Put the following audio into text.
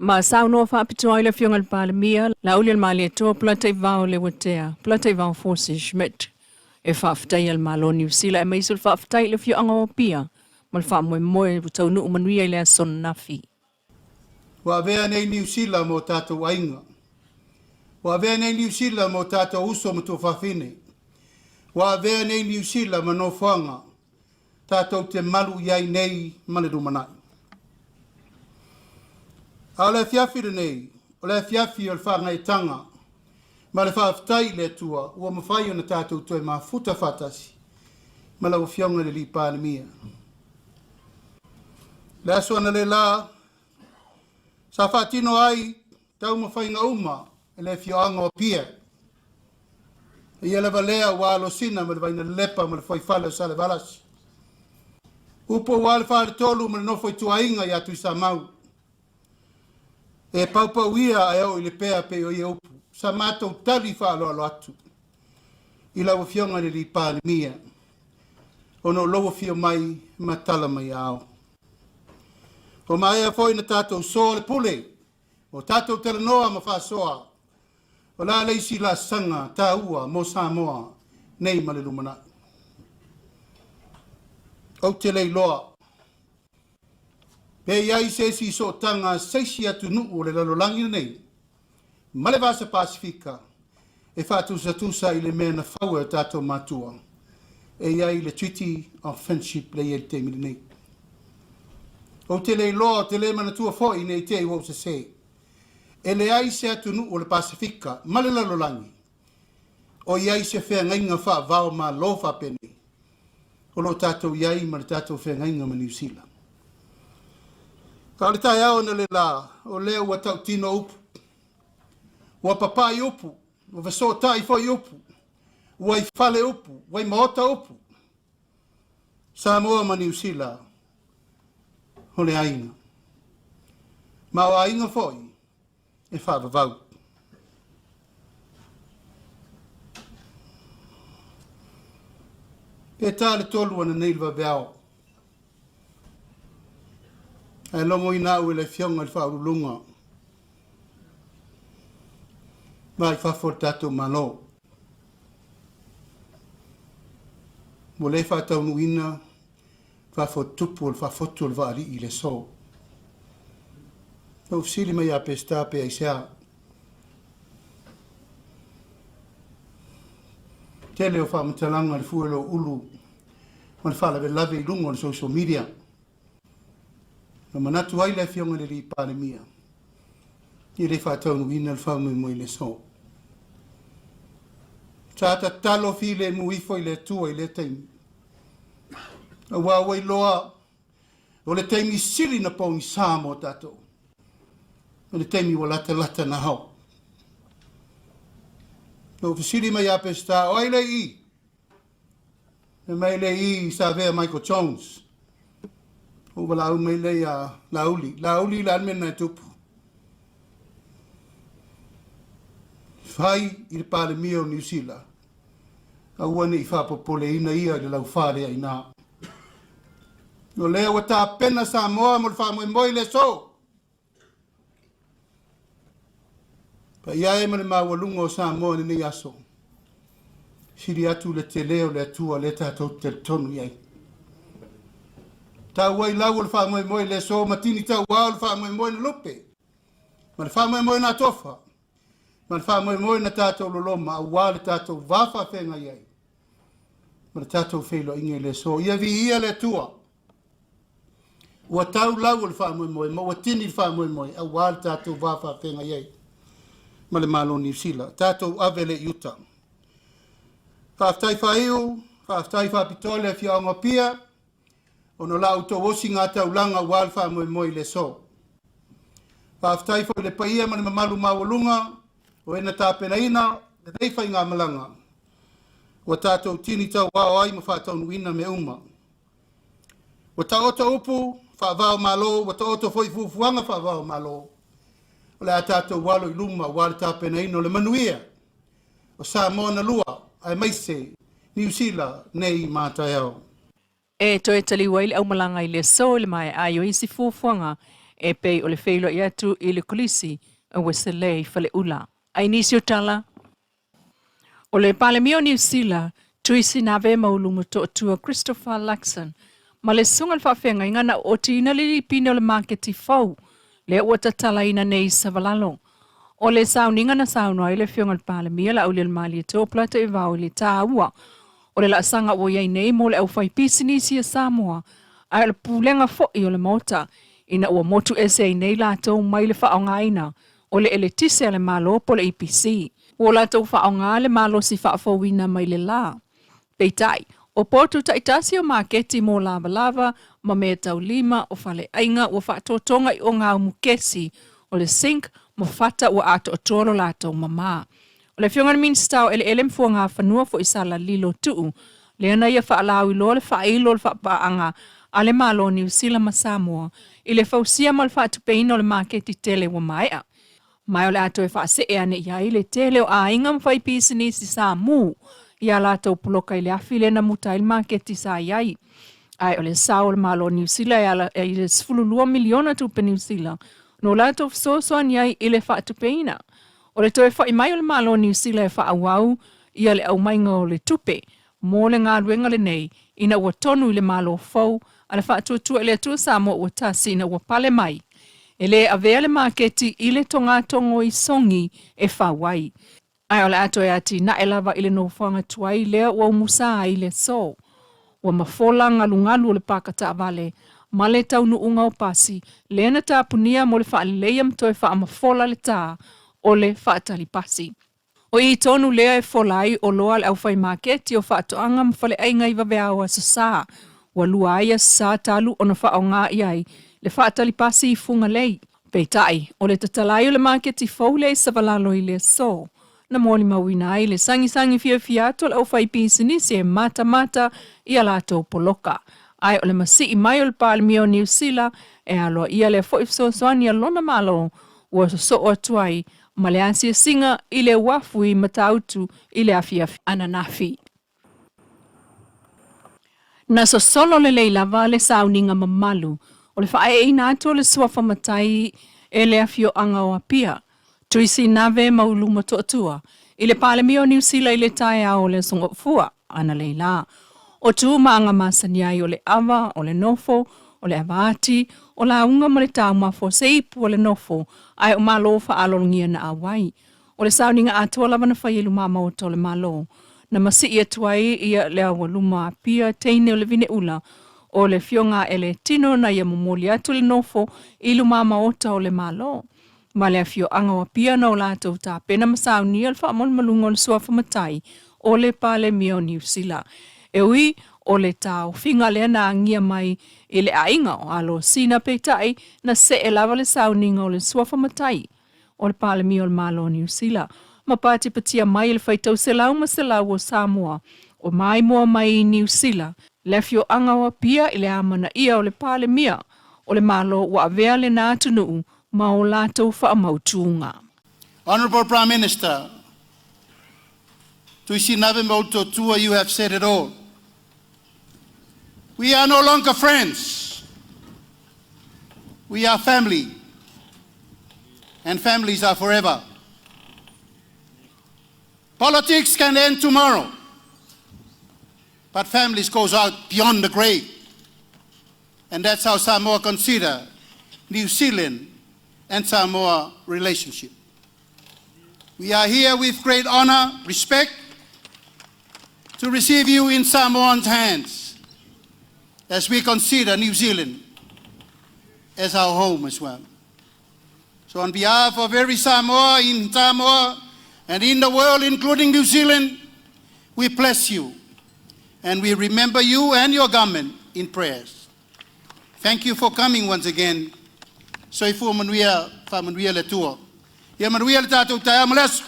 Ma saunoa faapitoa ai le Afioga i le Palemia, Laaulialemalietoa Polataivao Leuatea Polataivao Fosi Schmidt, e faafetaia le Malo o Niu Sila aemaise o le faafetai i le afioaga o Apia ma le faamoemoe ua taunuu manuia i le aso ananafi. Ua avea nei Niu Sila ma o tatou aiga. Ua avea nei Niu Sila ma o tatou uso ma tuafafine. Ua avea nei Niu Sila ma nofoaga tatou te malu i ai nei ma le lumanai. A o le afiafi lenei, o le afiafi o le faagaetaga ma le faafetai i le Atua ua mafai ona tatou toe mafuta faatasi ma lau Afioga i le Alii Palemia. Le aso analeila, sa faatino ai taumafaiga uma e le afioaga o Apia. Ia lava lea ua alosina ma le Vainalepa ma le fuaifale o Salevalasi. Upu ua le faletolu ma le nofo ituaiga ia Tuisamau. E paupau ia ae oo i le pea pei o ia upu. Sa matou tali faaaloalo atu i lau Afioga i le Alii Palemia ona o lou afio mai ma tala mai ao. Ua maea foi na tatou soa le pule, ua tatou talanoa ma faasoa, o le a le isi laasaga taua mo Samoa nei ma le lumanai. Ou te le iloa pe i ai se isi sootaga a se isi atunuu o le lalolagi lenei ma le Vasa Pasefika e faatusatusa i le mea na fau e o tatou matua e i ai le Treaty of Friendship lea e i ai i le taimi lenei. Ou te le iloa, ou te le manatua foi ne i te i ua ou sese. E leai se atunuu o le Pasefika ma le lalolagi o i ai se feagaiga faavao Malo faapenei o lo o tatou i ai ma le tatou feagaiga ma Niu Sila. A o le taeao analeila, o lea ua tautino upu, ua papai upu, ua fesootai foi upu, ua i fale upu, ua i maota upu, Samoa ma Niu Sila o le aiga. Ma o aiga foi e faavavau. Pe ta le 3 ananei le vaveao, ae logoina au e le Afioga i le Faauluuluga va i fafo o le tatou Malo. Ua le faataunuuina faafotutupu o le faafotu o le vaalii i le aso. Na ou fesili mai ia Peseta pe aisea. Tele o faamatalaga i le fue o lou ulu ma le faalavelave i luga o le social media. Na manatu ai le Afioga i le Alii Palemia e le faataunuuina le faamoemoe i le aso. Sa tatalo filemu ifo i le Atua i lea taimi. Aua ua iloa o le taimi sili na pogisa mo tatou, o le taimi ua latalata na ao. Na ou fesili mai ia Peseta, o ai le i? Fai mai le i sa avea Michael Jones. Ou valaau mai lea ia Laauli. Laauli, le a le mea lena e tupu? Fai i le Palemia o Niu Sila, aua ne i faapopoleina ia i le laufa lea i ina. O lea ua tapena Samoa mo le faamoemoe i le aso. Paia e ma le maualuga o Samoa i lenei aso, sili atu le tele o le Atua lea tatou te talitonu i ai. Tau ai lau o le faamoemoe i le aso ma tini tauao o le faamoemoe na lupe, ma le faamoemoe na atofa, ma le faamoemoe na tatou loloma aua le tatou va faafeagai ai ma le tatou feiloaiga i le aso. Ia viia le Atua. Ua tau lau o le faamoemoe ma ua tini le faamoemoe aua le tatou va faafeagai ai ma le Malo o Niu Sila. Tatou ave lea i uta. Faafetai faaiu, faafetai faapitoa le afioaga o Apia ona o la outou osiga taulaga aua le faamoemoe i le aso. Faafetai foi i le paia ma le mamalu maualuga o e na tapenaina lenei faigamalaga ua tatou tini tauao ai ma faataunuuina mea uma. Ua taoto upu faava-o-Malo, ua taoto foi fuafuaga faava-o-Malo. O le a tatou alo i luma aua le tapenaina o le manuia o Samoa na lua, aemaise Niu Sila nei ma taeao. E toe taliu ai le aumalaga i le aso i le maea ai o isi fuafuaga. E pei o le feiloai atu i le Kolisi o Ueselei Faleula. Ai nisi o tala, o le Palemia o Niu Sila, Tuisi Nave Maulu Motootua Christopher Luxon, ma le susuga i le faafeagaiga na ootiina le lipine o le maketi fou, lea ua tatalaina nei i Savalalo. O le sauniga na saunoa ai le Afioga i le Palemia Laaulialemalietoa Polataivao i le taua o le laasaga ua i ai nei mo le aufaipisinisi a Samoa, ae o le pulega foi o le Maota ina ua motu ese ai nei latou mai le faaaogaina o le eletise a le Malo po o le EPC. Ua latou faaaoga le malosi faafouina mai le la. Peitai, o potu taitasi o maketi mo lavalava ma mea taulima o faleaiga ua faatotoga i ogaumu kesi o le zinc ma fata ua atoatoa lo latou mamā. O le Afioga i le Minisita o Eleele ma Fuagafanua Foisala Lilo Tu'u lea na ia faalauiloa le faailo o le faapaaga a le Malo o Niu Sila ma Samoa i le fausia ma le faatupeina o le maketi tele ua maea. Ma o le a toe faasee ane i ai le tele o aiga ma faipisinisi Samu i a latou poloka i le afi lea na muta ai le maketi sa i ai. Ae o le sao o le Malo o Niu Sila e ala i le 12 miliona tupe Niu Sila no latou fesoasoani ai i le faatupeina. O le toe whai mai o le Malo o Niu Sila e faaauau ia le aumaiga o le tupe mo le galuega lenei ina ua tonu i le Malo fou a le Faatuatua i le Atua Samoa ua tasi ina ua pale mai. E le avea le maketi i le togatogo i Sogi e fau ai. Ae o le a toe atinae lava i le nofoaga tuai lea ua umusa ai le aso. Ua mafola galugalu o le paka taavale ma le taunuuga o pasi lea na tapunia mo le faaleleia ma toe faamafola le tā o le faatalipasi. O i tonu lea e fola ai oloa a le aufai maketi o faatoaga ma faleaiga i vaveao aso Sa. Ua lua ai aso Sa talu ona faaaoga i ai le faatalipasi i Fugalei. Peitai, o le tatala ai o le maketi fou lea i Savalalo i le aso, na molimauina ai le sagisagi fiafia atu o le aufaipisinisi e matamata i a latou poloka. Ae o le masii mai o le Palemia o Niu Sila e aloaia lea foi fesoasoani a lona Malo ua sosoo atu ai ma le asiasiga i le uafu i Matautu i le afiafi ananafi. Na sosolo lelei lava le sauniga mamalu o le faaeeina atu o le suafa matai e le afioaga o Apia, Tuisi Nave Maulu Motootua, i le Palemia o Niu Sila i le taeao o le Aso Gafua analeila. O tu ma aga masani ai o le ava, o le nofo, o le avaati, o lauga ma le taumafa o se ipu o le nofo, ae o malo faalologia na auai. O le sauniga atoa lava na fai e lumā maota o le Malo. Na masii atu ai ia le aualuma Apia teine o le vineula o le afioga e le tino na ia momoli atu le nofo i lumā maota o le Malo. Ma le afioaga o Apia na o latou tapena ma saunia le faamalumaluga o le suafa matai o le Palemia o Niu Sila. E ui o le taofiga lea na agia mai i le aiga o alo Sina, peitai na see lava le sauniga o le suafa matai o le Palemia o le Malo o Niu Sila. Ma patipatia mai le faitau selau ma selau o Samoa o maimoa mai i Niu Sila, le afioaga o Apia i le amanaia o le Palemia o le Malo ua avea lena atunuu ma o latou faamautuga. Honorable Prime Minister, Tuisi Nave Tua, you have said it all. We are no longer friends. We are family. And families are forever. Politics can end tomorrow, but families goes out beyond the grave. And that's how Samoa consider New Zealand and Samoa relationship. We are here with great honor, respect, to receive you in Samoan's hands as we consider New Zealand as our home as well. So on behalf of every Samoa in Samoa and in the world, including New Zealand, we bless you and we remember you and your government in prayers. Thank you for coming once again. Soifua manuia, faamanuia le Atua. Ia manuia le tatou taeao ma le aso.